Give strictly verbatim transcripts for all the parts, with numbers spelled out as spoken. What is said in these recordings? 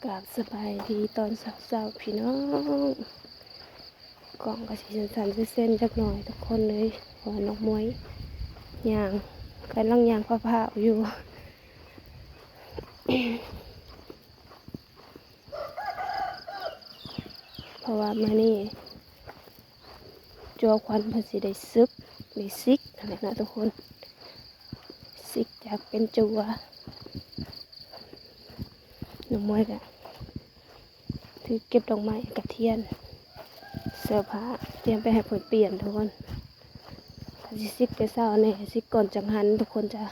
กราบสบายดีตอนเช้าๆ พี่น้อง กล้องก็สิสั่นๆเส้นๆจักหน่อยทุกคนเลย เพราะว่าน้องมวยย่าง กำลังย่างพร้าวๆอยู่ เพราะว่ามื้อนี้ จั่วขวัญเพิ่นสิได้สึก ได้ซิกนั่นแหละเนาะทุกคน ซิกจากเป็นจั่ว น้องมวยก็ถือเก็บดอกไม้กับเทียน เสื้อผ้าเตรียมไปให้เพิ่นเปลี่ยนทุกคน ก็สิซิกแต่เช้าแน่ ซิกก่อนจังหันทุกคนจ้า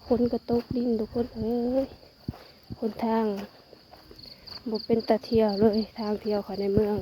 ฝนก็ตกรินทุกคนเอ้ย หนทางบ่เป็นตาเที่ยวเลย ทางเที่ยวเขาในเมือง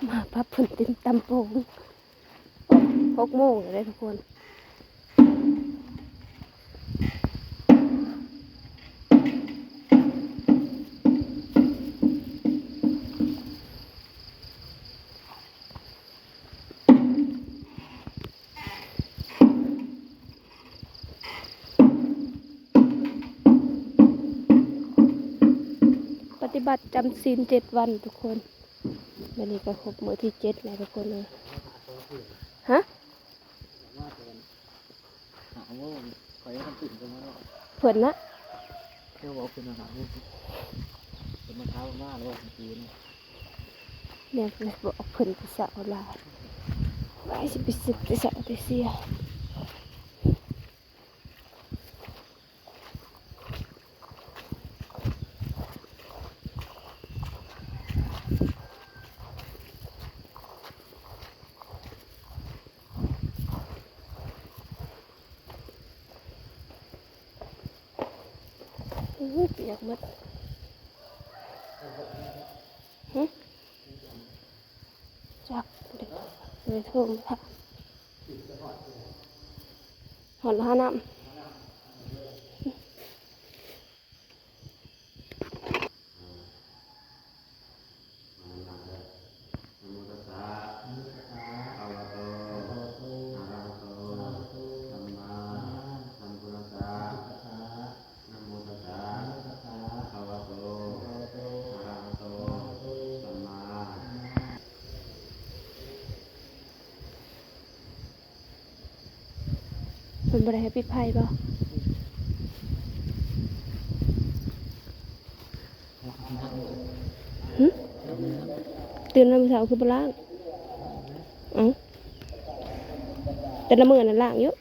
มาพับเพิ่นเต็มตำโป่ง หกโมงแล้วเด้อทุกคน ปฏิบัติจำศีลเจ็ดวันทุกคน วันนี้ก็ครบมื้อที่เจ็ดแล้วทุกคนเอ้ย ฮะ หาโมง ข้อยยังตื่นขึ้นมาเนาะ เพิ่นนะ เจ้าบอกเพิ่นมาหาโมง เพิ่นมาเช้ามาแล้วว่าเมื่อกี้นี่ แม่นเลยบอกเพิ่นไปเช้าหลาย ว่าสิไปสึกแต่เช้าแต่เสีย อื้อหือ เปียกหมด หึ จัก เดี๋ยว เดี๋ยวโทรมาถาม ฮอดแล้วน้ำ นะโมตัสสะ ภะคะวะโต อะระหะโต สัมมาสัมพุทธัสสะ นะโมตัสสะ ภะคะวะโต อะระหะโต สัมมา เพิ่นบ่ได้ให้ปิดไฟบ่ หึ ตื่นมามื้อเช้าคือบ่ล้าง เอ้า แต่ละมื้อนั้นล้างอยู่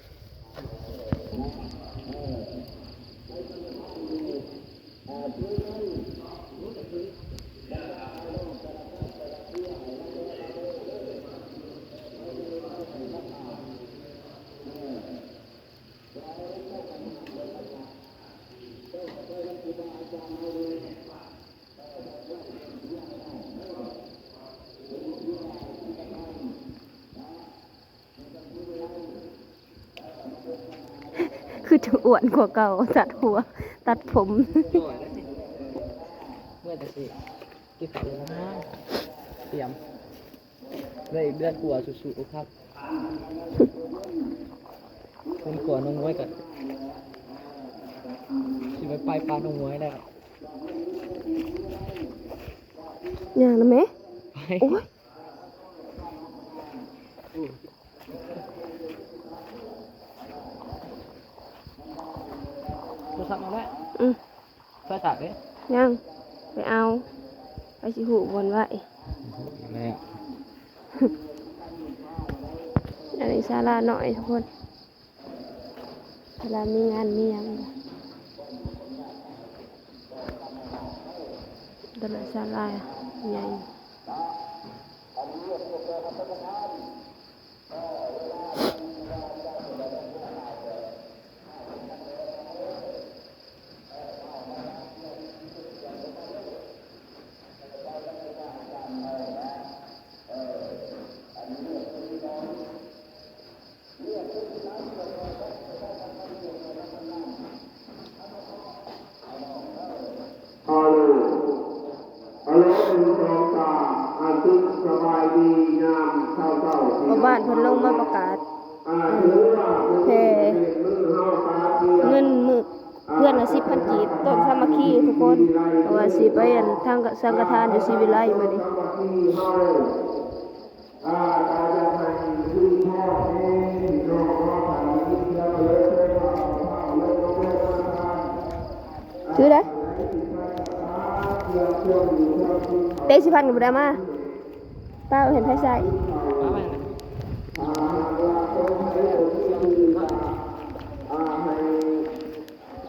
คือจะอ้วนกว่าเก่า ตัดหัว ตัดผม จ่อยแล้วสิ เมื่อแต่สิ กินข้าวแล้วนะ เตรียม เหลืออีกเดือนกว่า สู้ๆครับ คนกลัวน้องมวยก็สิไปไปปาน้องมวยแล้ว ย่างนะแม่ โอ้ย โทรศัพท์มาแล้ว อืม โทรศัพท์เด้ ย่าง ไปเอา ไปสิหูบนไว้ แล้ว อันนี้ศาลาน้อยทุกคน ศาลามีงานมีหยัง ตลาดศาลาใหญ่ ฮัลโหล ฮัลโหล หนึ่ง สอง สาม อาทิตย์สบายดี ยามเช้าๆ พ่อบ้านเพิ่นลงมาประกาศ อ่า ถือว่า แผ่ เป็นมื้อเฮาปาเตีย เงินมื้อเพื่อนละสิบพันกีบ ต้นสามัคคีทุกคน เพราะว่าสิไปอันทางสังฆทานอยู่ศรีวิไลมื้อนี้ สามัคคีเฮา อ่า อาจารย์ให้คือพ่อแม่พี่น้องเฮาทางนี้แล้วก็เลยเชิญว่าเอาข้าวลงมาเพื่อมาทาน ซื้อได้ เต็มสิบพันก็บ่ได้มา ป้าเห็นไผใส่ มาไหม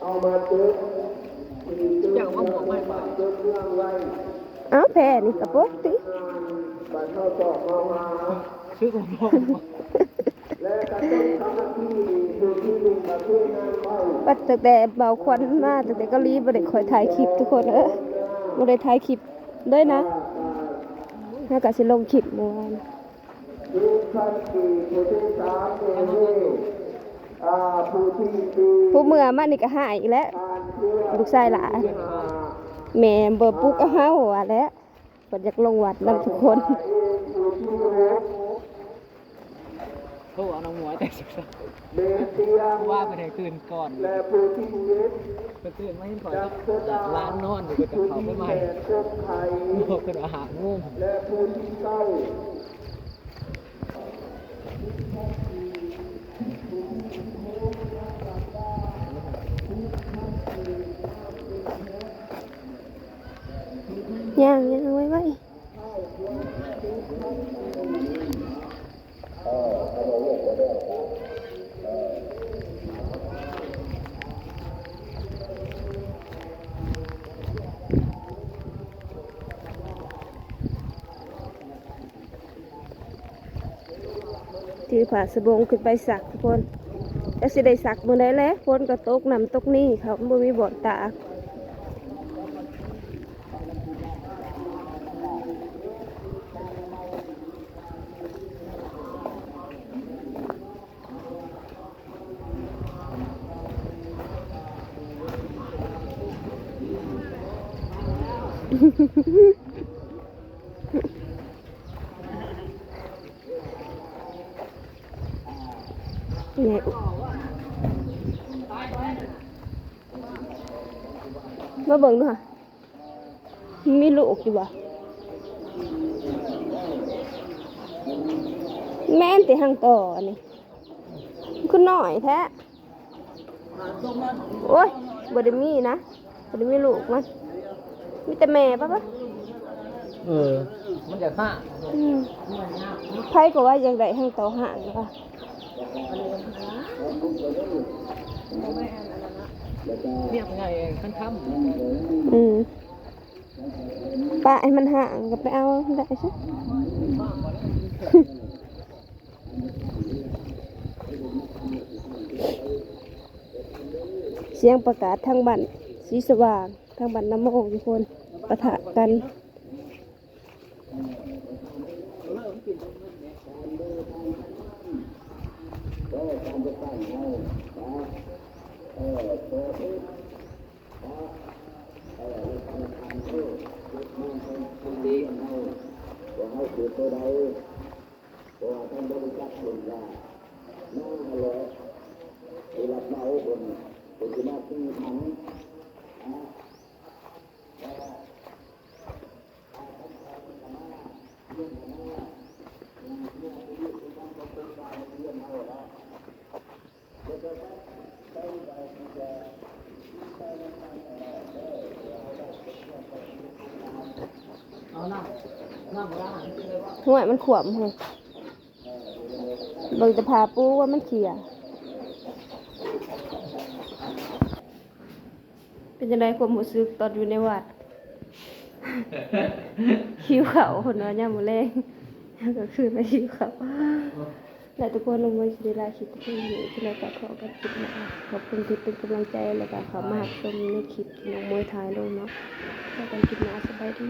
เอามาเก็บ เจ้าว่าหมวกไม่ไป อ้าวแผ่นี่กระปุกติ ซื้อของหมวก ว่าตั้งแต่เบาควันมาตั้งแต่เกาหลีบ่ได้ค่อยถ่ายคลิปทุกคนเอ้ย บ่ได้ถ่ายคลิปด้วยนะ แล้วก็สิลงคลิปเมื่อวาน ผู้เมื่อมานี่ก็หายอีกแล้ว ลูกชายหลาน แม่บ่ปลุกเอาเฮาว่าแล้ว เพิ่นอยากลงวัดนำทุกคน โทรเอาน้องหมวยแต่สุดว่าไปไหนตื่นก่อนไปตื่นมาเห็นขอยร้านนอนอยู่กับเขาไปใหม่บอกกันว่าหาโมง ย่างย่างไว้ไว้ ถือผ้าสบงขึ้นไปซักทุกคน แต่สิได้ซักมื้อใดแหละ ฝนก็ตกน้ำตกนี่ เขาบ่มีบ่อนตาก นี่ มาเบิ่งดูค่ะ มันมีลูกอยู่บ่ แม่นติหั่งต่ออันนี้ มันคือน้อยแท้ โอ้ย บ่ได้มีนะ บ่ได้มีลูกมัน มีแต่แม่ปะปะ เออ มันจะฆ่า อืม ไผก็ว่าอยากได้หั่งต่อหั่งว่ะ เรียกไงขั้นค่ อืม ปะให้มันห่างก็ไปเอาได้ซะ เสียงประกาศทางบ้านสีสว่าง ทางบ้านน้ำโมงอยู่คนปะทะกัน ที่เฮาคือตัวใด เพราะว่าท่านบริจาคคนละหน้าเลย ผู้รับเหมาคน คนที่มาตีถังนะ ห้วยมันขวมเฮ้ย เบิ่งแต่ผ้าปูว่ามันเขีย เป็นจังได๋ความรู้สึกตอนอยู่ในวัด หิวข้าวเพิ่นว่า ยามมื้อแลง ก็คือมาหิวข้าว และทุกคน น้องมวยสิได้ลาคลิปเพียงเท่านี้ จังได๋ก็พ้อกันคลิปหน้า ขอบคุณที่เป็นกำลังใจ แล้วก็เข้ามารับชมในคลิปที่น้องมวยถ่ายลงเนาะ พ้อกันคลิปหน้า สบายดี